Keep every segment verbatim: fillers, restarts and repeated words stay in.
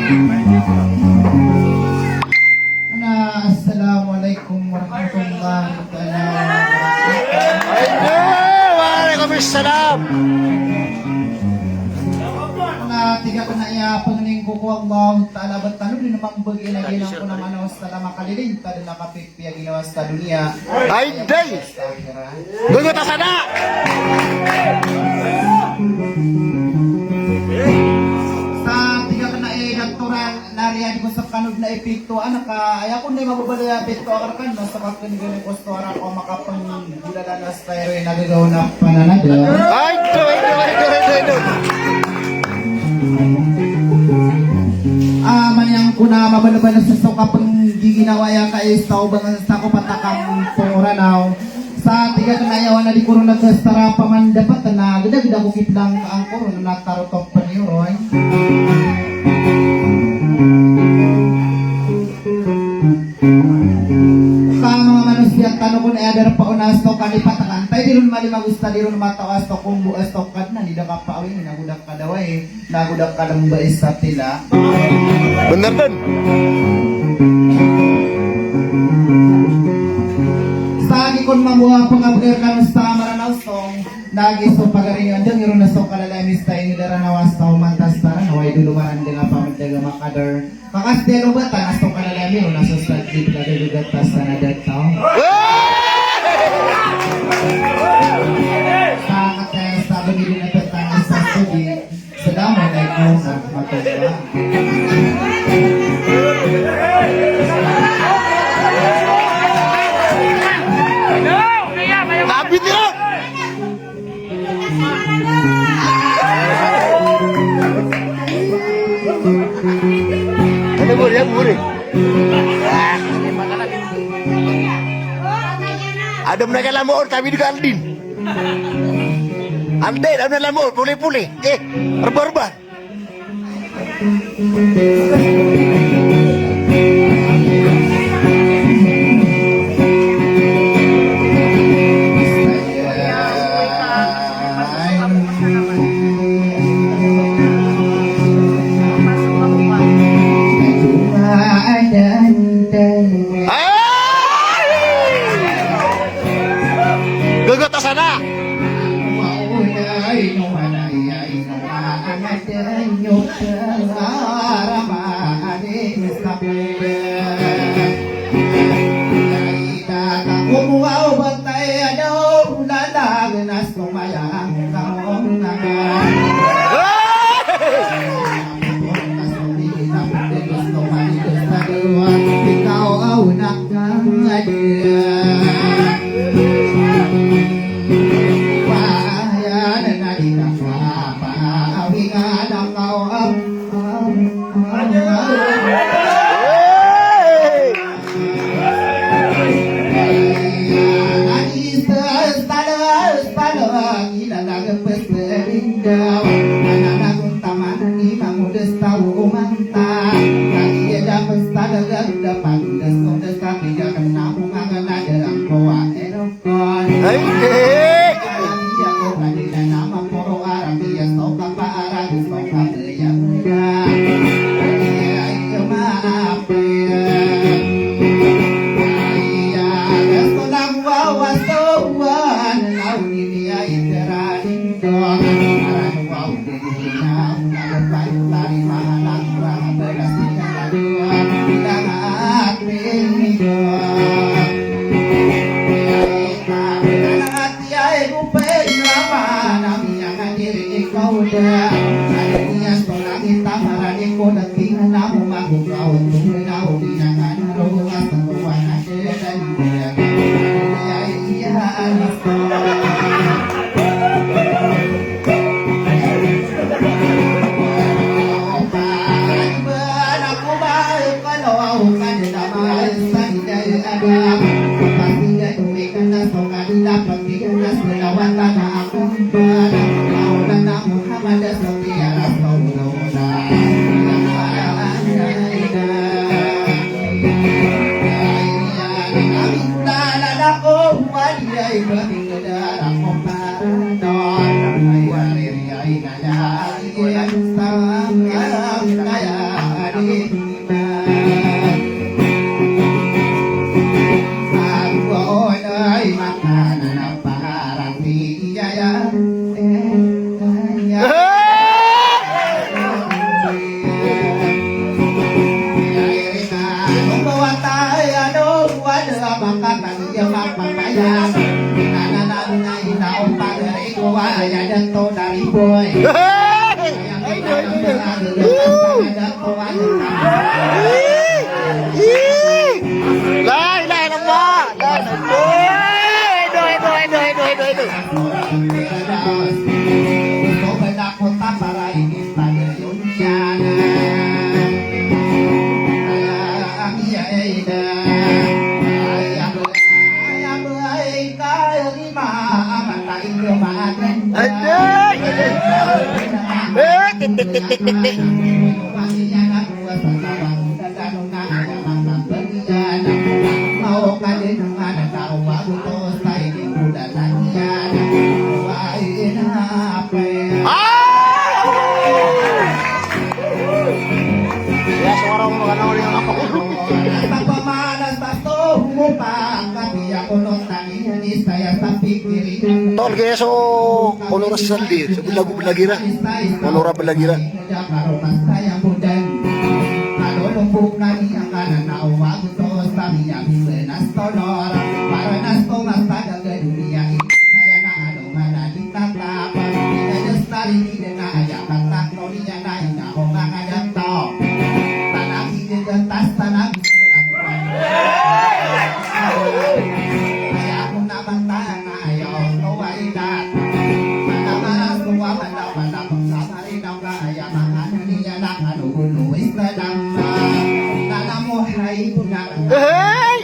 Na, assalamu alaikum warahmatullahi taala wabarakatuh. Ay, wa alaikum assalam. Na, tig akn a aya pangnin ko ko Allah taala, ba tano dn mambagi lagid angkoto a manaw sa tala makalilintad na kapipiya ginawa sa doniya. Ay, day! Gagawta sana! Sa tig akn a aya doktoran na riyan ko sa kano dn a ipito, anak a, aya ko na mababaloy a pito a karkan, na sa kakan gani ko sa tora ko makapanggulala na sa tayro na gagaw na pananada. Ay, do, ay, do, ay, do, ay, do, ay, do. Ah, maniyang ko na mabalabala sa so kapanggiginawa aya ka isa o bangan sa ko patakam pongoranaw. Sa tig akn a aya wana di ko ron nagkastara pamandapat na gdagda ko kiplang angkor na tarotop paniyo, oy. Ka manga manosiya tano kon aya darpa o na asto kalipatakan. Tay di ron malimagosta, di ron mataw asto kombo, asto kadnan, di da kapaawin, di na godak kadawai. Na godak kadamba isa tila. Bnar dn. Sa di kon mambo a pangabgar kano sa Maranaw song, na gi so pagaring andang iron na so kalalami sa ingd a Ranaw a sa oman ta sa Ranaw a idolo marandang a pamdang a makadar. Kakas telo ba ta na so kalalami iron na so sa di pagagagat ta sa na dataw. Sa kataya sa bagay na pagtanga sa sabi. Assalamualaikum warahmatullahi. Abit ya. Ano mo, yan mo rin. Adam na kala mo, or tabi di ka aldin. Aldin, ano na mo, puli-puli. Eh, arba-arba. Gagawta sana. Ay, eh. La ilaha illallah. La ilaha illallah. Edo, edo, edo. Aday! Eh, tik, tik, tik. Ah! Ya, suara mo magana uli ang kapag-ulo. Tol, kaya so, kolor sa sandi, so belago belagira. Kolor belagira. Hey!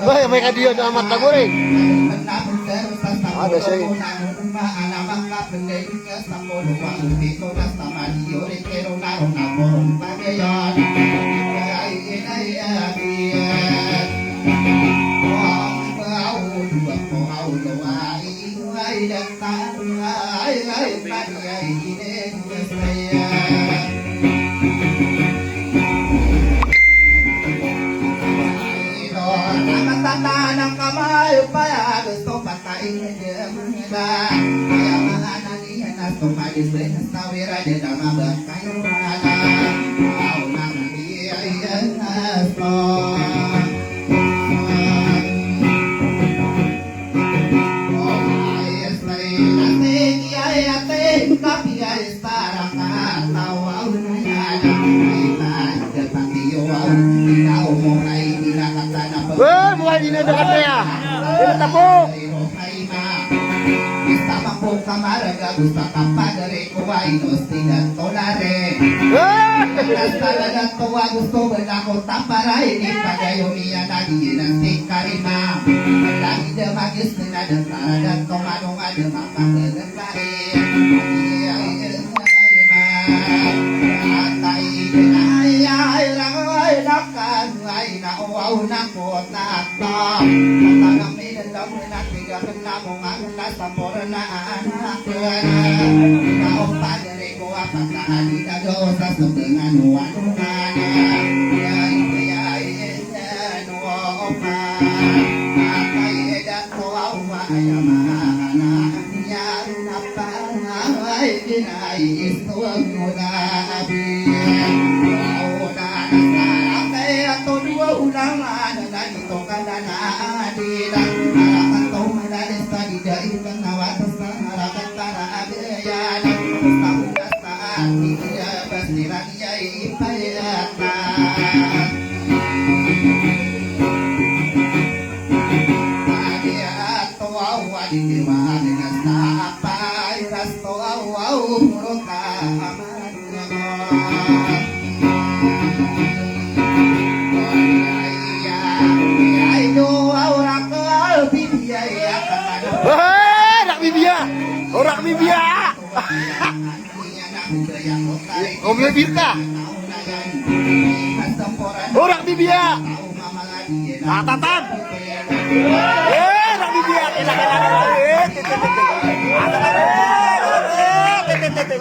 Ay, may kadiyo na amat na guri. Ah, basi. Wah, mulai ini dekat ya. Ini tepuk. Wah. Wah, rak bibiya. Rak bibiya. Om ya birka. Rak bibiya. Tatatan. Eh, rak bibiya. Eh, tete, tete. Tatatan. Eh, tete, tete.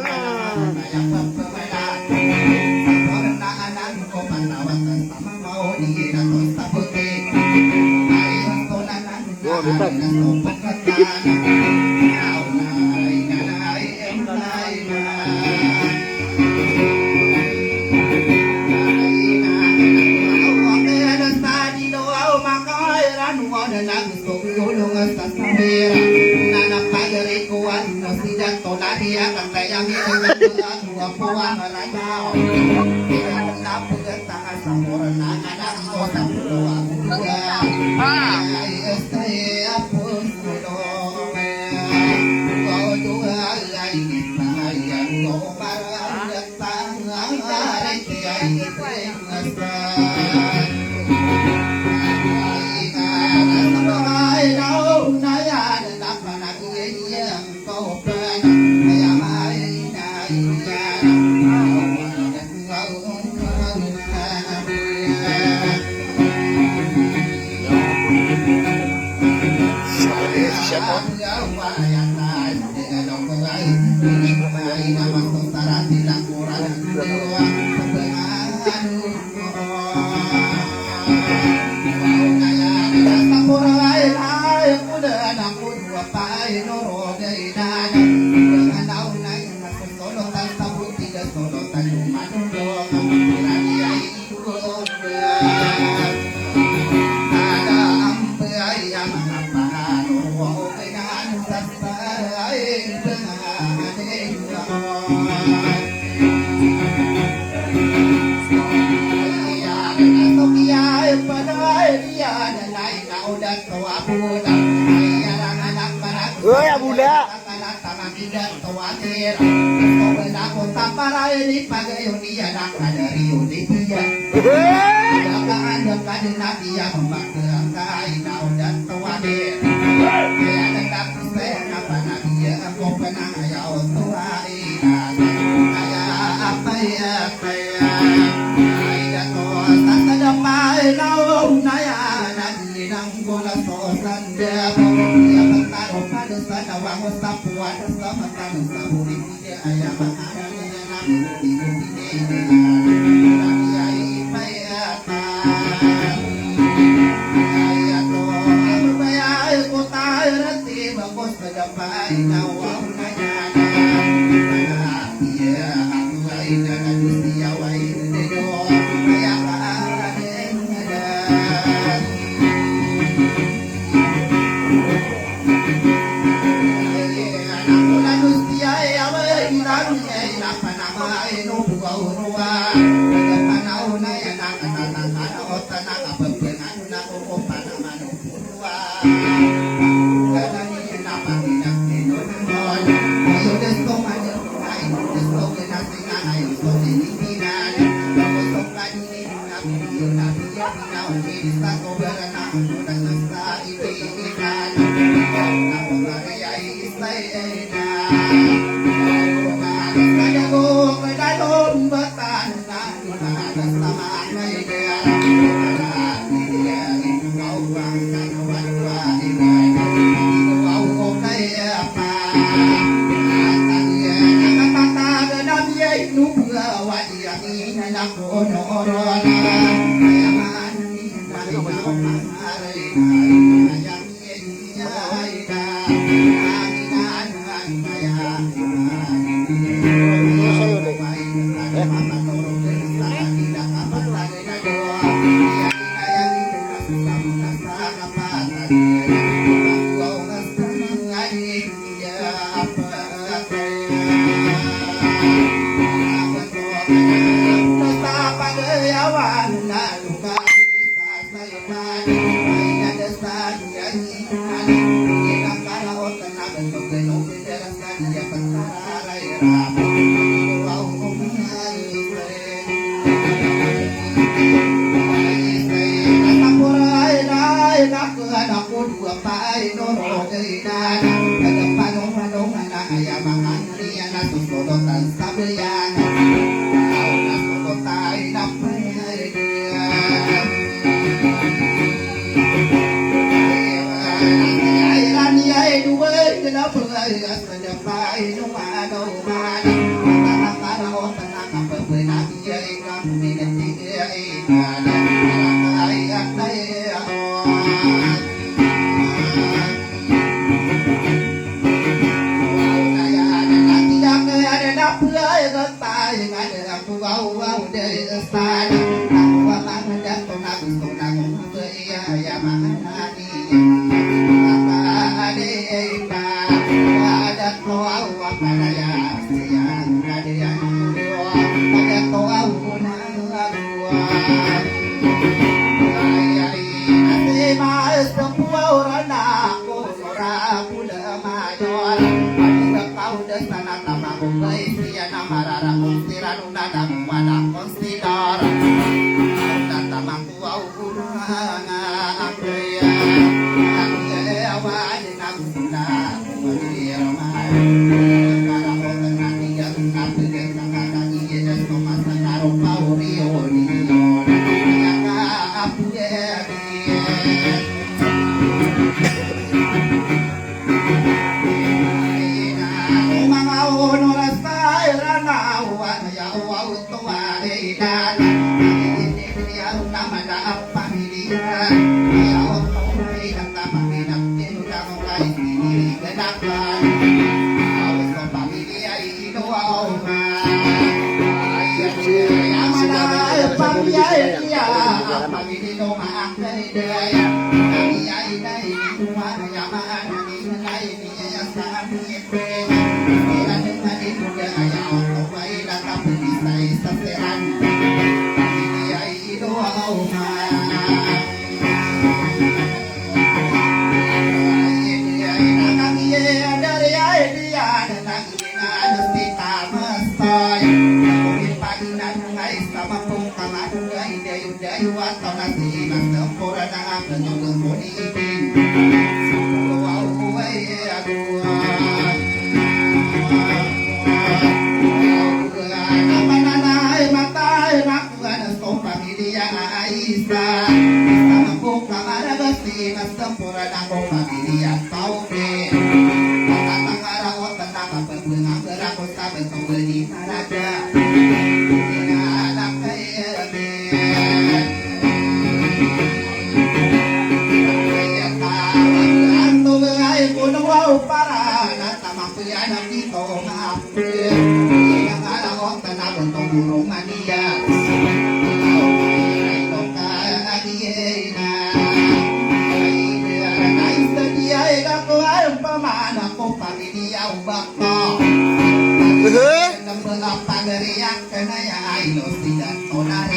Oi, Abula. Kapara ini pagayon iyan a kadari o di piya. Anda ka, anda ka di na piya mambaka ka inaw dan tawagin. Kaya nagdakos kaya na panabiya ako panangayaw tuwa ina. Kaya apay, apay. Ay dato, sasada pa inaw na yan. Inang bola so sanda. Iya mataro pada sana wango sapuan sa mataro sa buri.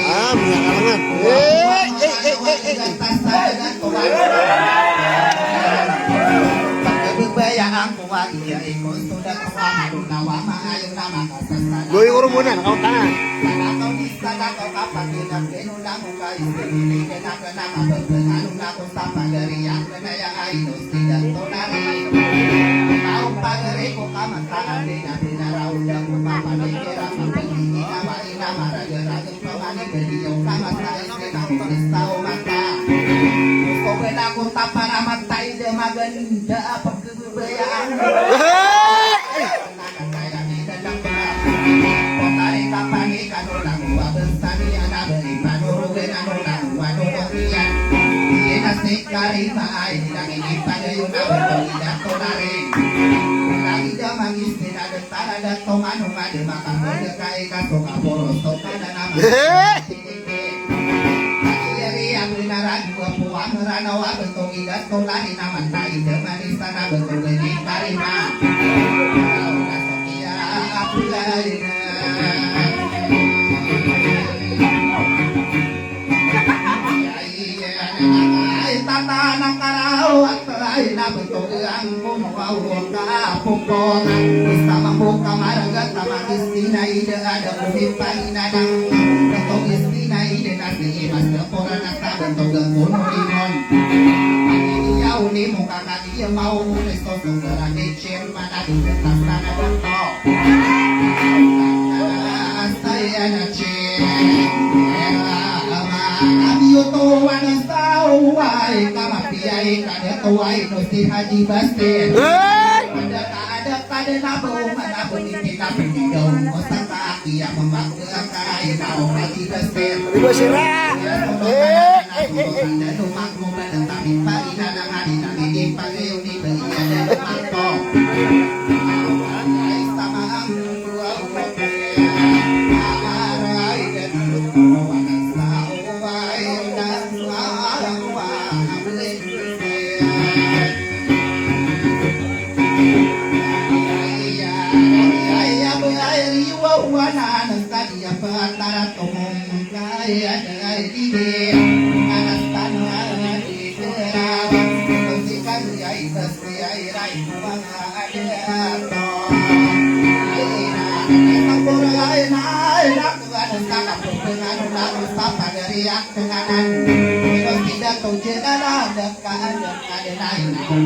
Ah, miyakalangan. Eh, eh, eh, eh, eh, eh. Goy, urungan, kaw tanan. Hey! Di ba sira? Eh, eh, eh, eh.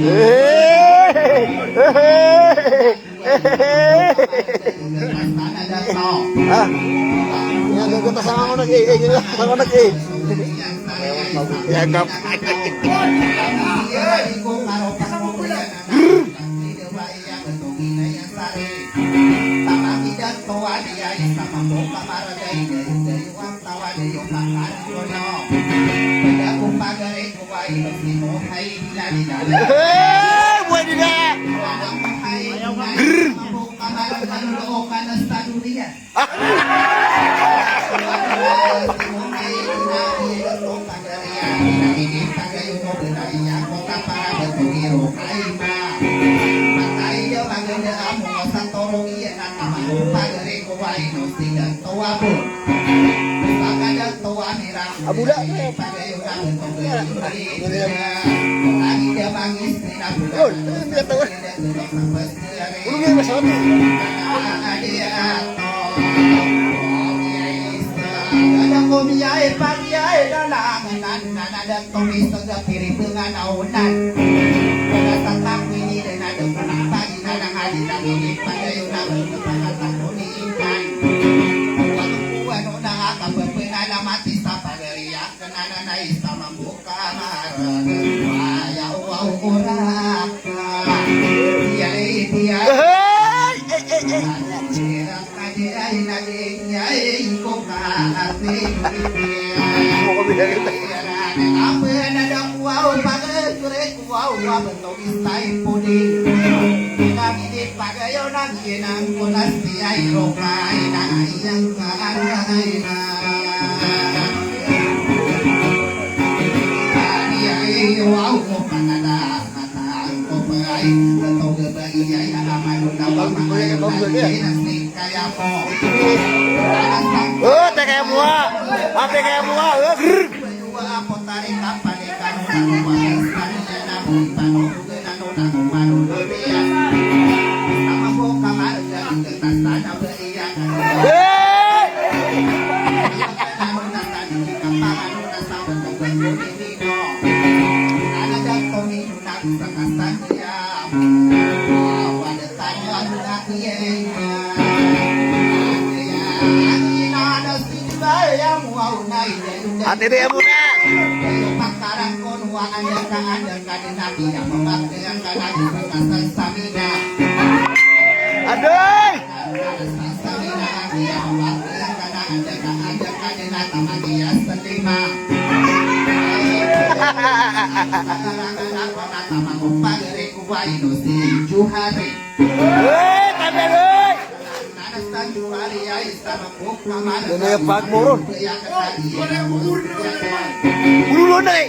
Eh, eh, eh. Ah, iya, gagawta sa ako nag-, eh, eh, gagawta sa ako nag-, eh. Iya, gap. Eh, buhay nila. Grrr. Abula. Ulo niyan masama. Nana da tomi sega piri bengan aunan. Kada satak ini dena da kunang pagi nana ngadi nang ini pagayo nang ini pagatakuni intan. Kuan kuan nona aka pepenala mati sa pagariya kenana na isa mambuka mara. Waya wau ora. Iya iya. Hei, eh, eh, eh. Wow, O, teka mo a. A, teka mo a. O, grr. Hey! Ati dia muna. Adoy! Weh, tabi, weh. Dene pagmoron. Ululon, eh.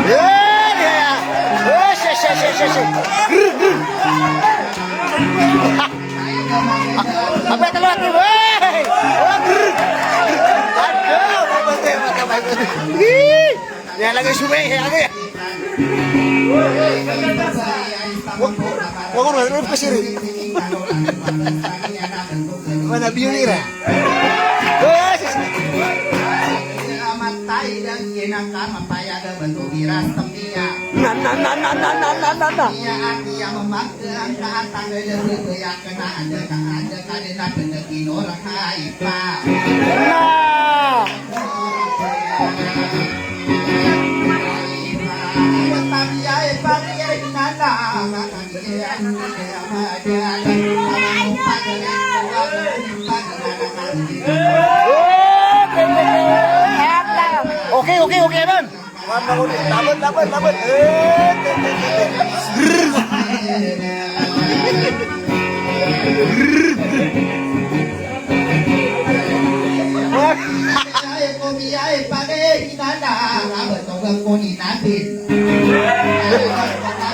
Eh, iya, iya. Eh, se, se, se, se, se. Grr, grr. Apa itu lo, grr? Weh. Oh, grr. Aduh, apa itu, apa itu, apa itu? Ih. Ya, lagi sungai, ya, lagi. Wah, wah, wah, wah, kasih. Mana biu ni, Ra? Eh, se, se. Matay dan ina ka mapayag a bantog i ras tembiya. Na, na, na. Iya, iya, mamagda ang kaatang a lebebeya kena ada ka, ada ka dena beneginor haipa. Na. Haipa. Ada tembiya, eh, pagi, eh, nana. Okay, okay, okay, man. Laban, laban, laban. Eh, te, te, te, te.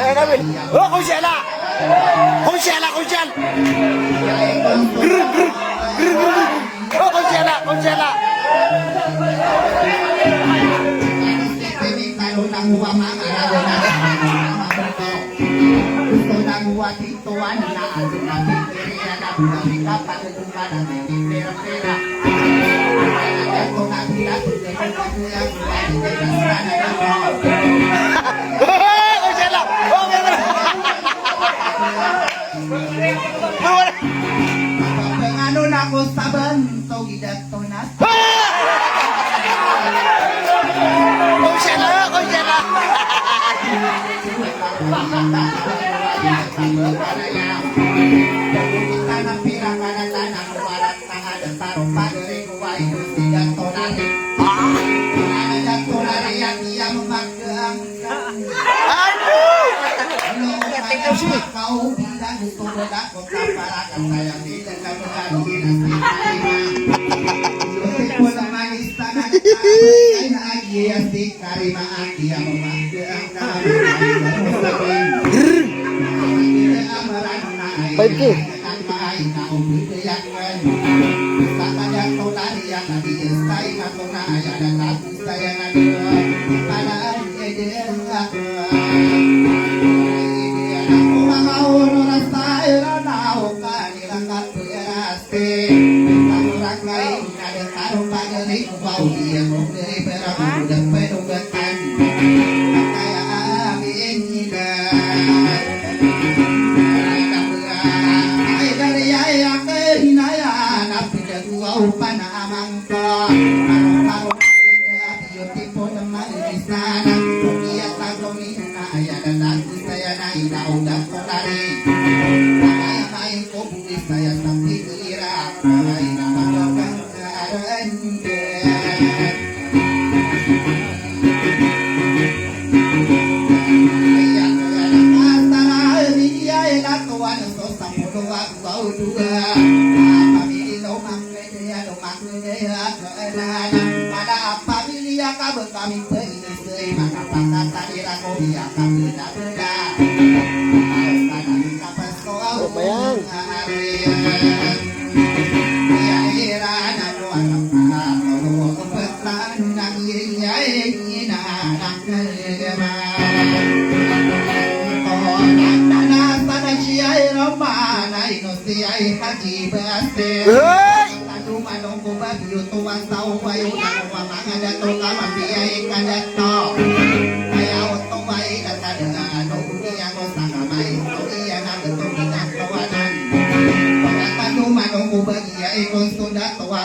Eh, Nabil. Oh, konsela. Konsela, konsela. Grr, grr. Grr, grr, grr. Oh, konsela, konsela. Pangano na ko sa bantog i Dato na. Konsela, konsela. Aduh! Five K.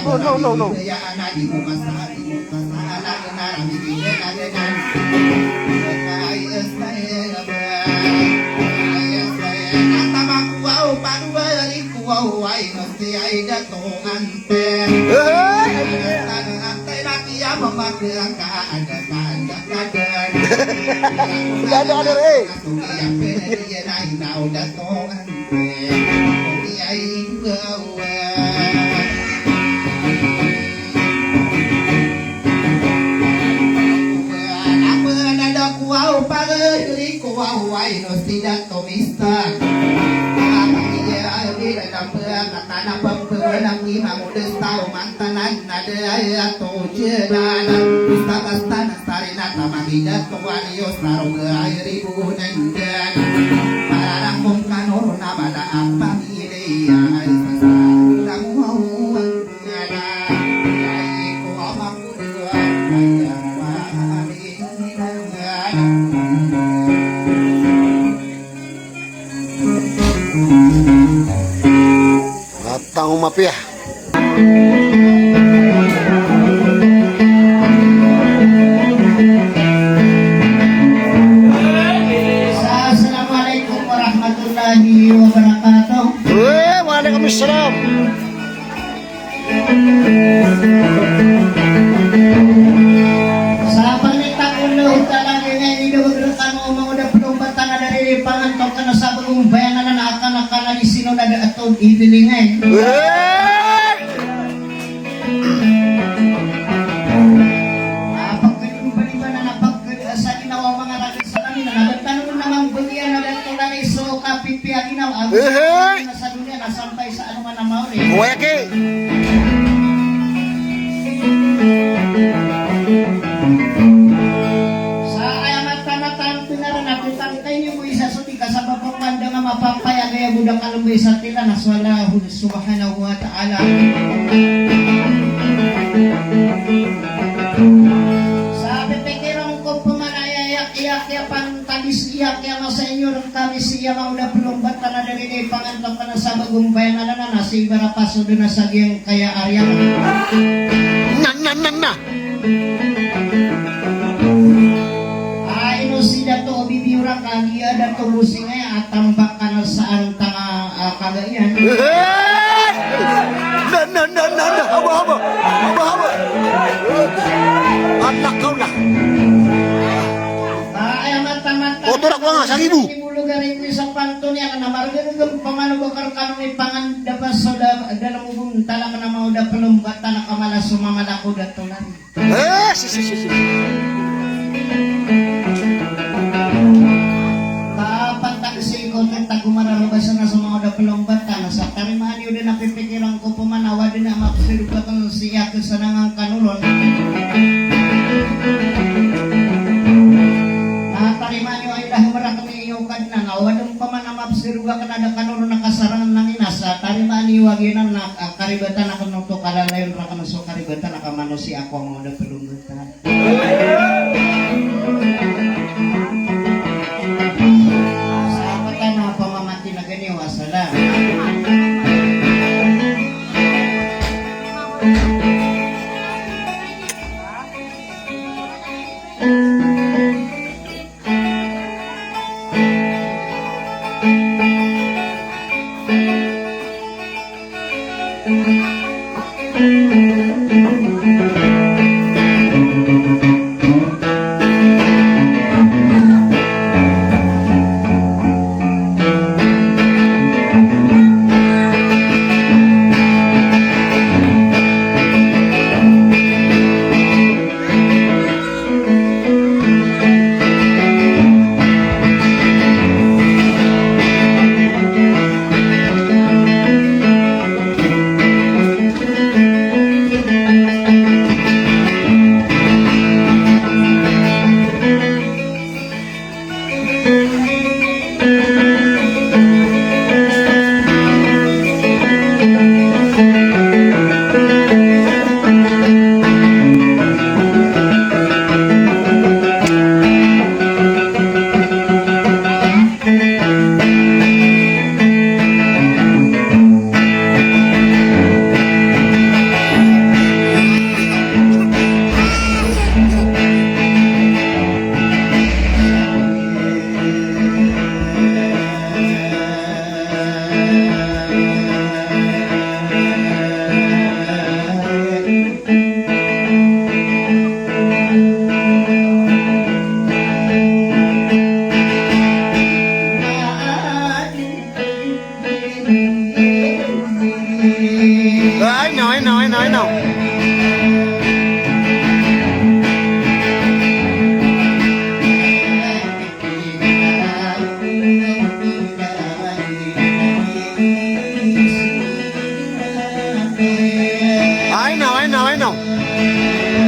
Oh, no, no, no. Ada, ada, eh. Atang mapiya. Assalamualaikum warahmatullahi wabarakatuh. Waalaikumsalam. Sa pangni tano o Allahu Ta'ala, di nga ini do berkano mangoda penumpatan dari pangantok kana sa bagong bayanan na akan-akan di sino na da atod ibilingay. Apag ka di ba na napag sa ginawa mga raga sa kami na nabagtan mo namang bagian na dito na iso kapipiya ginawa. Sa dunya na sampay sa ano nga na maori. Weki. Sa aya mata-mata ang pinarana, kitang kayo mo isa sa tika sa papapanda nga mapapaya kaya budak alam mo isa tila na swala subhanahu wa ta'ala. Sa pipikiran ko pamanaya iyak-iyak ya pan Tabis iyak iyan a sa inyo rek kami si iya mawda pelombat tana dari di pangantok kana sa bagong bayan a lana na si ibara paso dena sa giyang kaya ariyan. Na, na, na, na. Ay, no si Dato Bibi Uraka, giya Dato Busing ay atambak kana sa antang a, a, kagaiyan. Hey! Na, na, na, na, na. Haba, haba. Haba, haba. Anak kaw na. Ay, mata-mata. Otorak ko nga sa ribo. Di mo lugar ito sa panto niya na margaragam pamano bakar kano ni pangan dapat so da-, dalam ubong talang na mawda pelombat talang kamala sumamala ko datolan. Eh, si, si, si, si. Dapat taksi ko tagumara robasan na sumamala pelombat talang Sa tarimaan iyo dn a pipikiran ko pman a o adn a mapsirog akn sii a kasanangan kano ron. Na tarimaan iyo a ilaham rakn iyo Kadnan a o adn pman a mapsirog akn a da kano ron a kasarangan a giyanan sa tarimaan iyo a giyanan na, ah, karibatan akn oto kalalayon rakn so karibatan a kamanosiya ko a mawada pd o mbtad. Sa patan a pamamakineg iyo a salam. I know, I know, I know, I know. I know, I know, I know.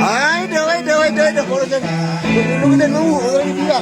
Ay, daw, ay, daw, ay, daw, ay, daw. Pagdulog na nung, ay, diya.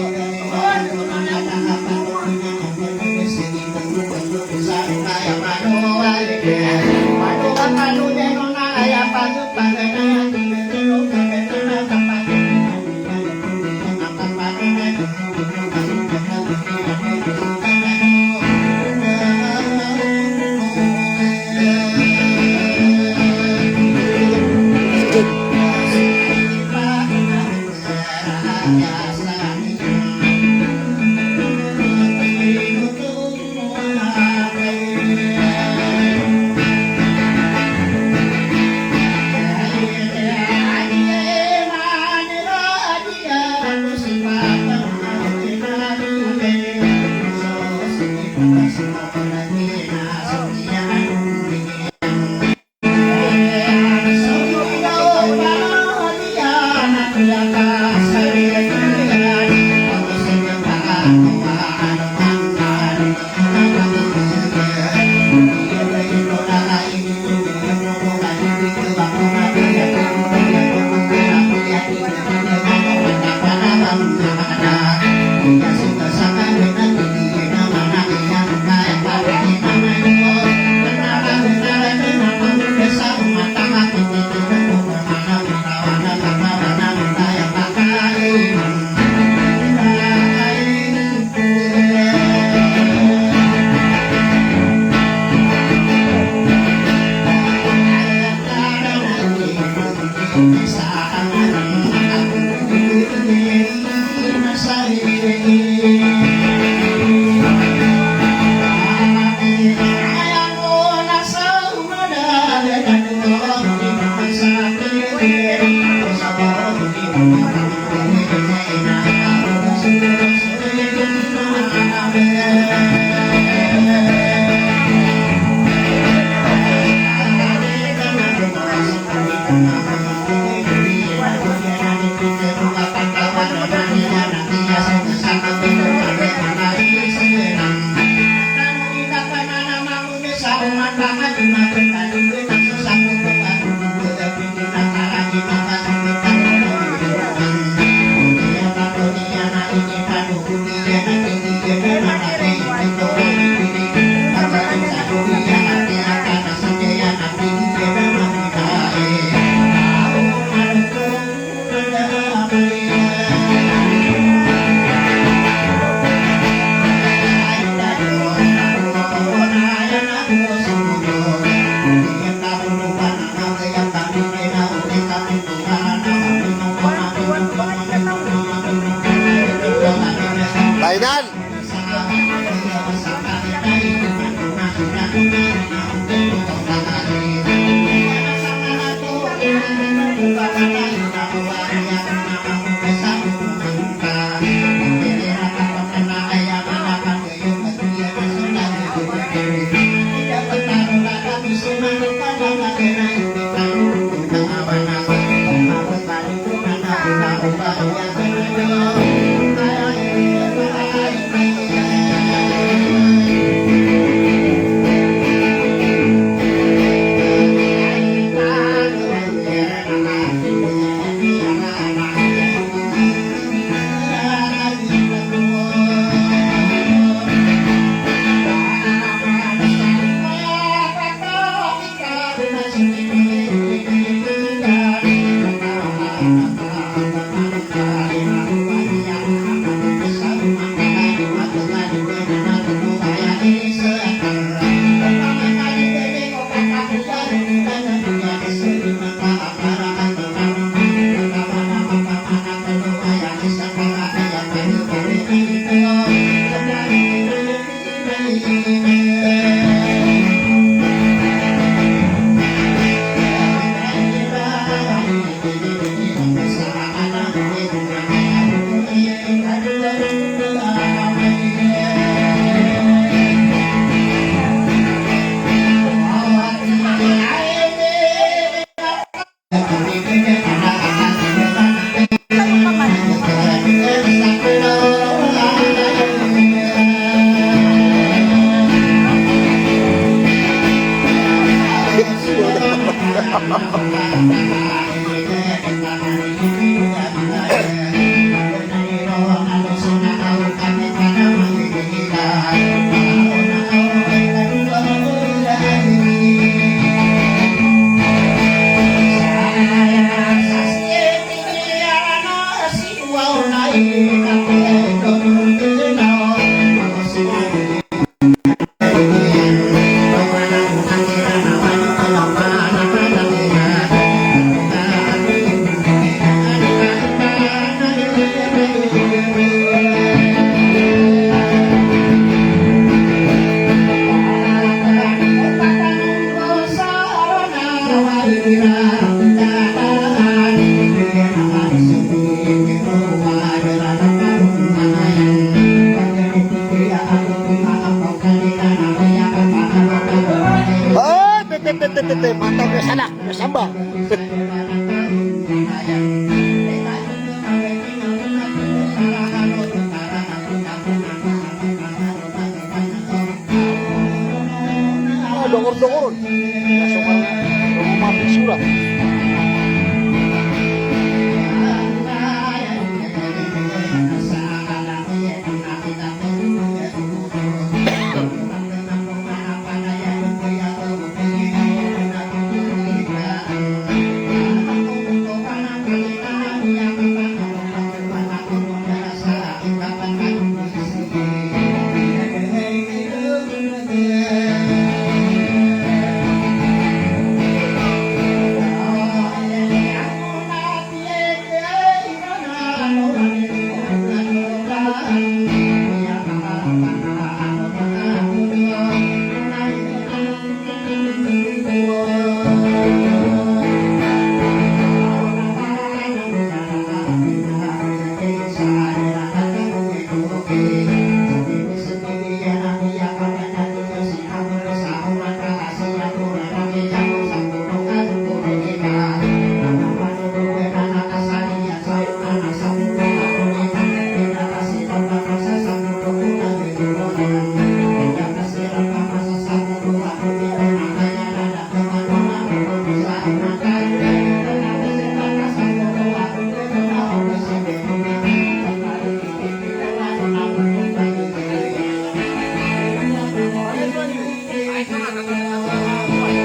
Ay, te, te, te, mata ko sa lak, samba. Ah, dokor-dokor. Masuk ka na. Rumah Sura.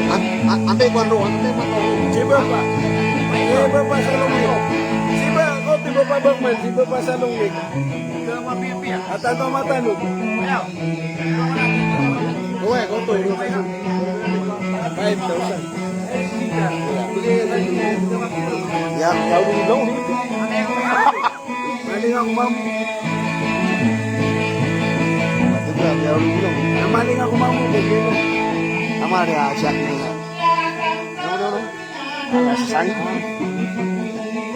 An-, an-, ante ko ando, ante ko ando. Si Bapa. Si Bapa Salong Nik. Si Ba-, ko si Bapa Bangman, si Bapa Salong Nik. Atan to mata no. Oy, ko to, ko to. Five thousand. Ya, ya, ulo, ulo. Maling ako, ma'am. Maling ako, ma'am. Maling ako, ma'am. Tama na, siya. Ano, ano, ano? Sang.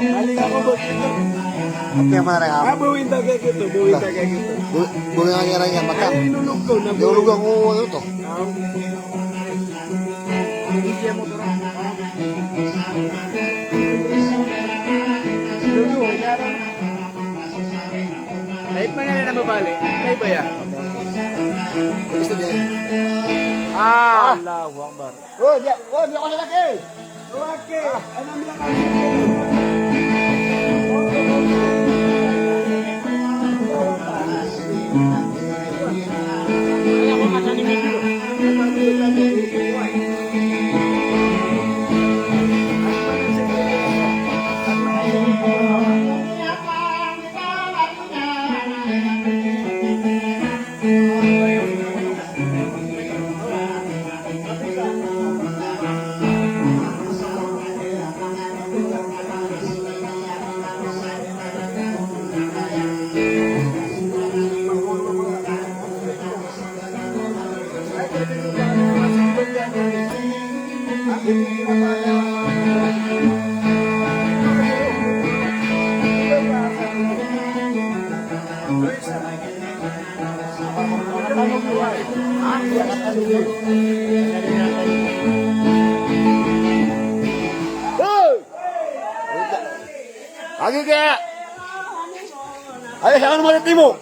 Maling ako, ma'am. Ate, mara ka. Ah, bawin ta kaya kito, bawin ta kaya kito. Bu-, bawin ta kaya kito, mata. Ay, nulog ko, na. Nulog ako, ano to? Ah. Kahit man yan ang nababali, kaya ba yan? Gusto niya. Ah, Allahu Akbar. Oh, di, oh, di ako lalaki. Lalaki. Ano nila kami? Agi ka. Ay, saan mo timo?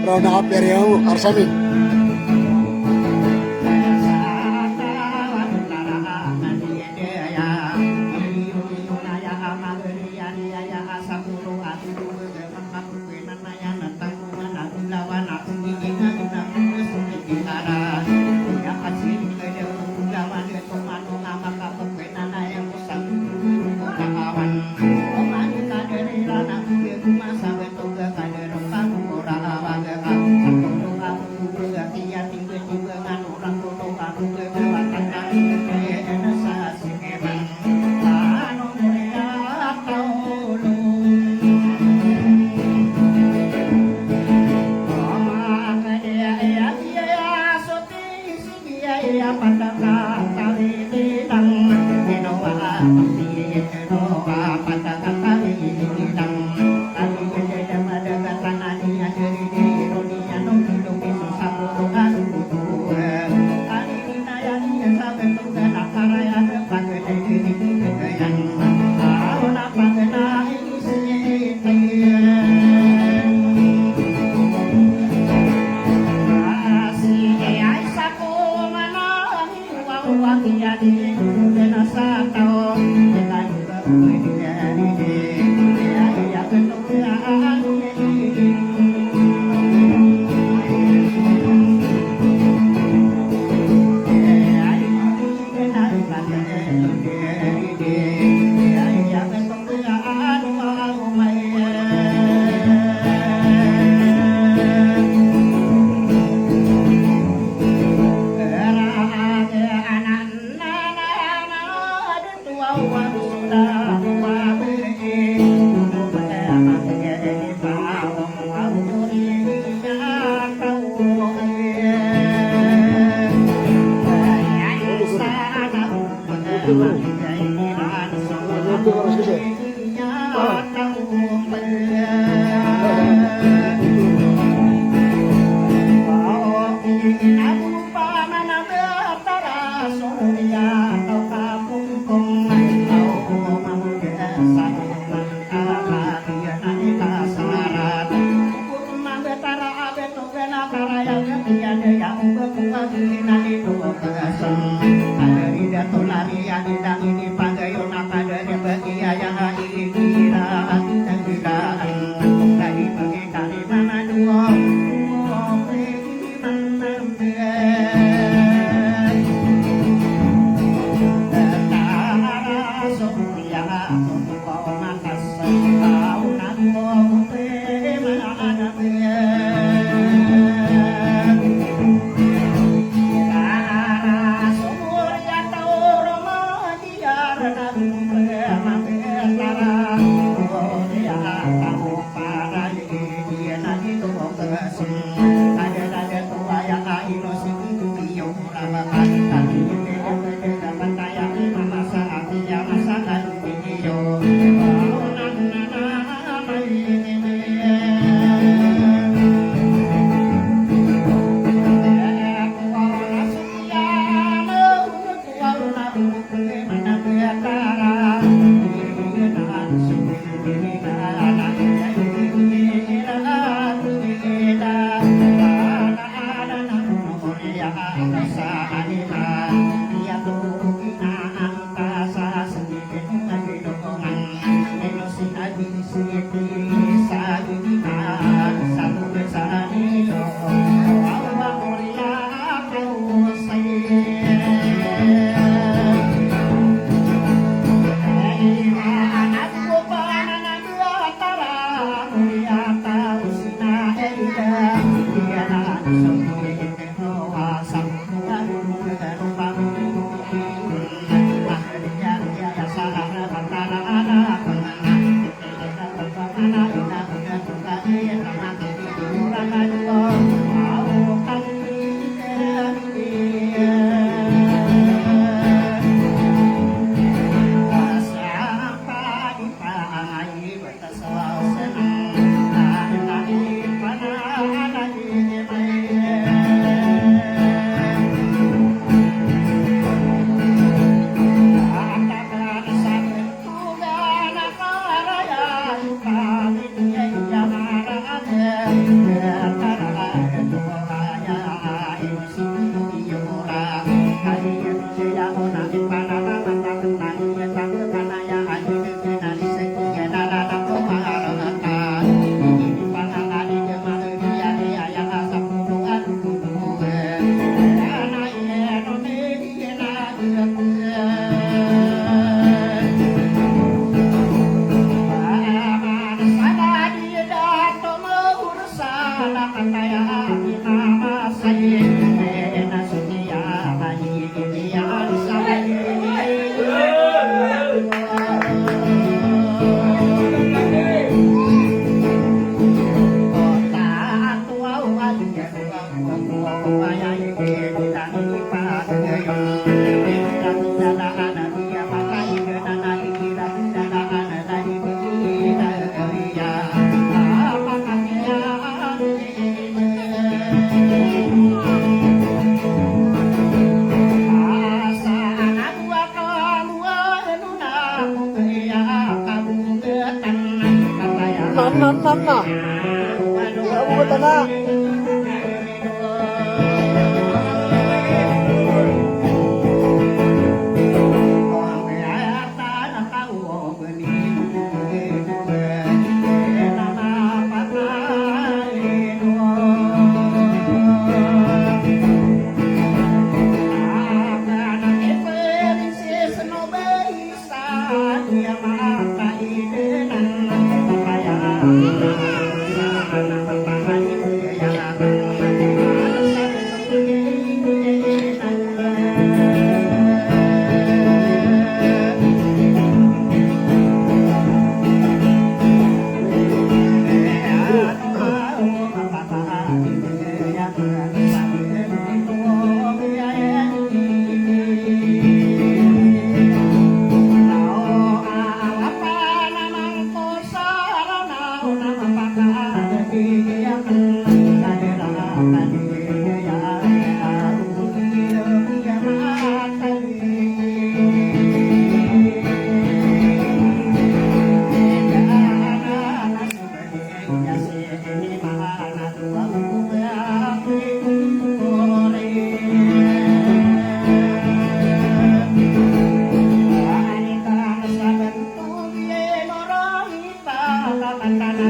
Rona Aperiaw Arsami. Na, na, na, na. Ya, buta na.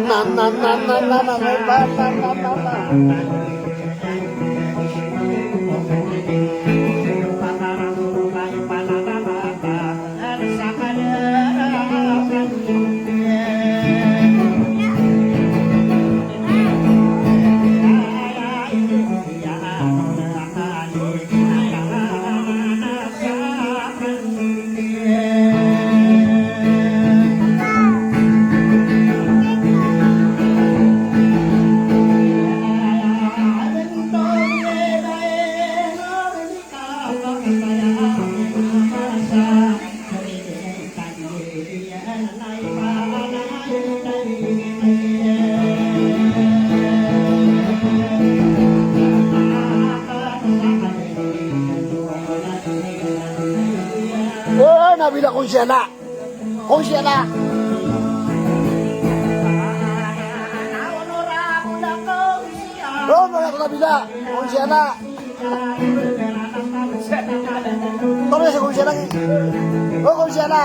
Na, na, na. O, Nabila, konsiyana. Konsiyana. O, Nabila, konsiyana. Toro sa konsiyana ki. O, konsiyana.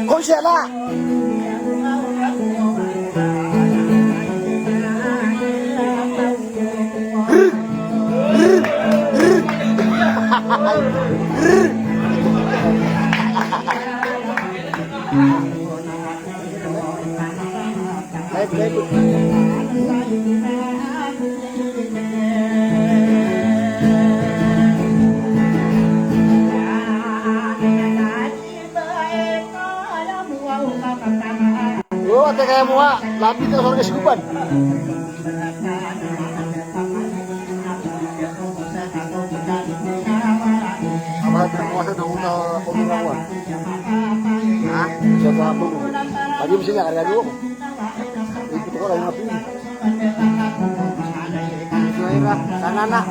Konsiyana. O, ati kaya mo a lapit na sa orga si Goban. Apa na pinapawasa na una ko pinawasa? Ha? Sa tapo ko. Lagi mo sila karga do. Ito ko lang yung apin. Tanana.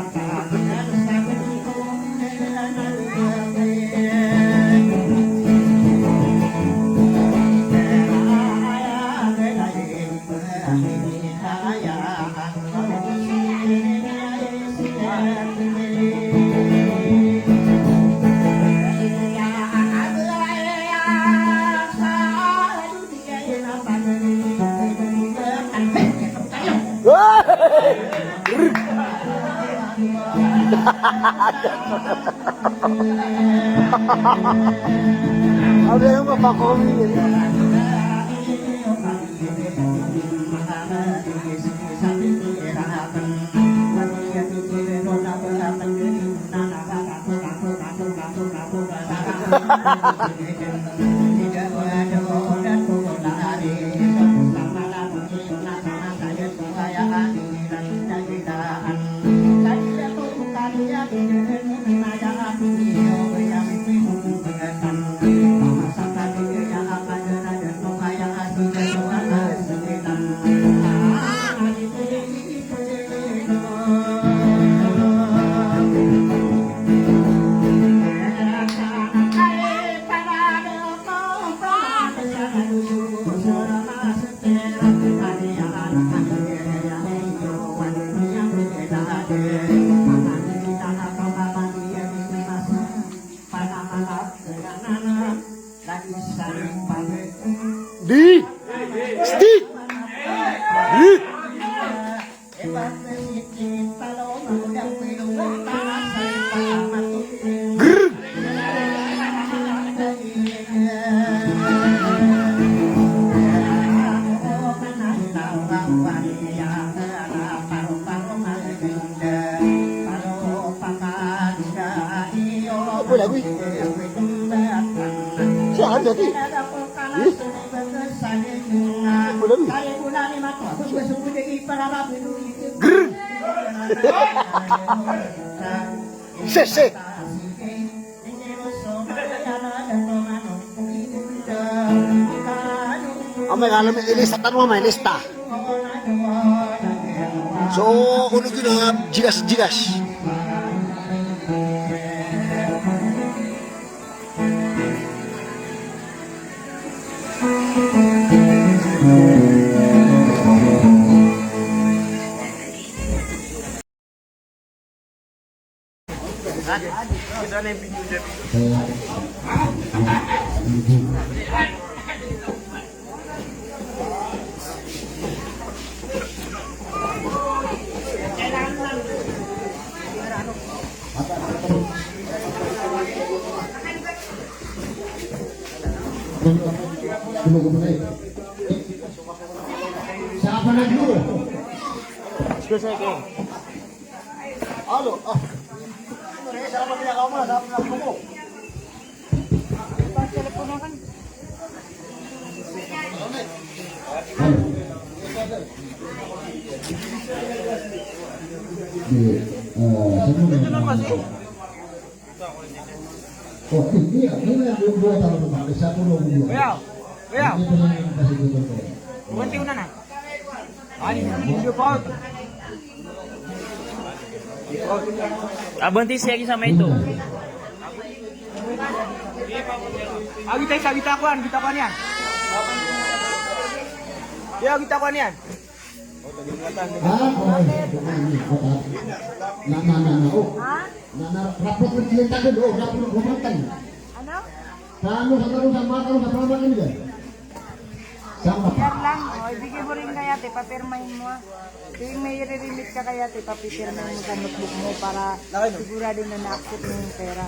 Ano yung mapakomi? Di. Sti. Di. Grr. Apa lagu ini? Siya anda ti? Ih. Apa lagu ini? Grr. Se, se. Amay ka alam, ilista tano, amay, ilista. So, ono gina jigas-jigas. Siapa lagi dulu? Sudah saya, Kang. Halo, ah. Iya, eh, saya mau nanya. Oh, ini, ini yang dua, dua tahun depan, satu dua puluh dua. Iya, iya. Ini pertanyaan kasih dua tahun. Bukan tiunan, ah. Ani, hindi pa. Abante siya sa may ito. Ah, kita, kita, kita kuan, kita kuan yan. Ya, kita kuan yan. Ah, oh, na, na, na, na, oh. Ha? Na, na, rapot mo dito tayo, oh, rapot mo, rapot mo. Ano? Sa ano, sa ano, sa mga ano, sa mga ano yan? Sama. Picture lang. O, ibigay mo rin kay ate, papirmahin mo, ah. Tuwing may i-remit ka kay ate, papipirmahin mo sa notebook mo para sigurado na na-accept mo yung pera.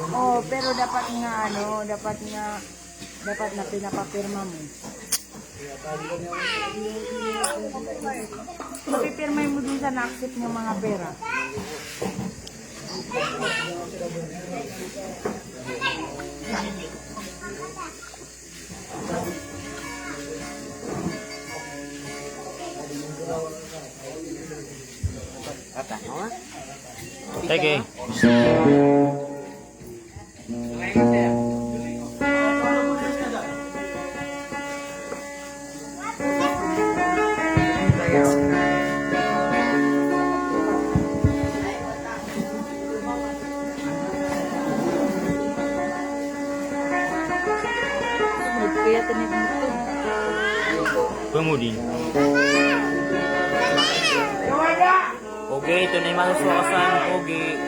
Oo, pero dapat nga, ano, dapat nga, dapat na pinapapirma mo. Pipirmahin mo dun sa na-accept niyang mga pera. Thank you. Pamodin. Ogaid, tonaa i masosowa san, ogaid.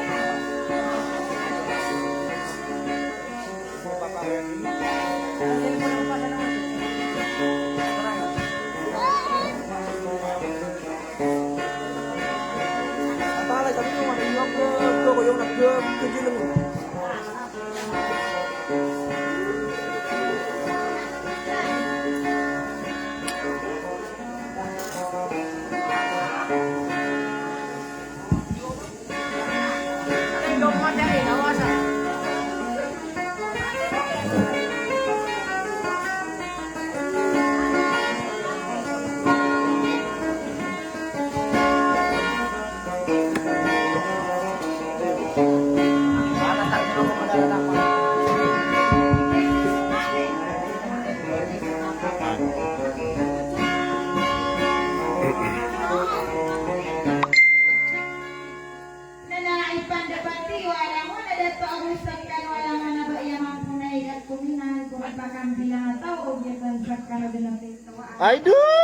Na, na, ipandapati o alangon a dato a bo i sekano alangan a ba iya mamponay a kominal ko ipakambilang a taw o giyatan sekano den a titawaan. Ay, do!